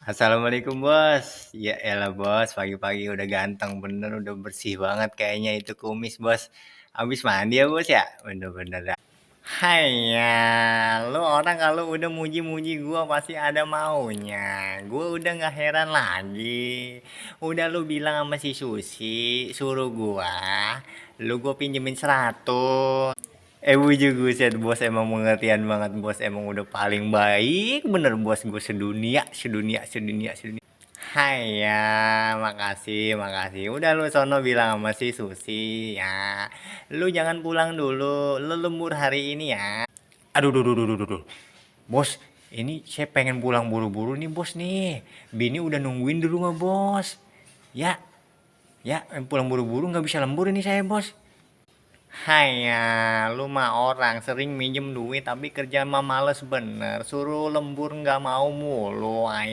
Assalamualaikum bos. Ya elah bos, pagi-pagi udah ganteng bener, udah bersih banget kayaknya itu kumis bos. Habis mandi ya bos ya? Bener-bener dah. Hai ya, lu orang kalau udah muji-muji gua pasti ada maunya. Gua udah nggak heran lagi. Udah lu bilang sama si Susi, suruh gua pinjemin 100. Bujuk buset bos emang pengertian banget bos emang udah paling baik bener bos gue sedunia. Hai ya, makasih. Udah lu sono bilang sama si Susi ya. Lu jangan pulang dulu, lu lembur hari ini ya. Aduh. Bos, ini saya pengen pulang buru-buru nih bos nih. Bini udah nungguin di rumah bos. Ya, ya pulang buru-buru nggak bisa lembur ini saya bos. Hai ya, lu mah orang sering minjem duit tapi kerja mah males bener. Suruh lembur nggak mau mulu, ayo.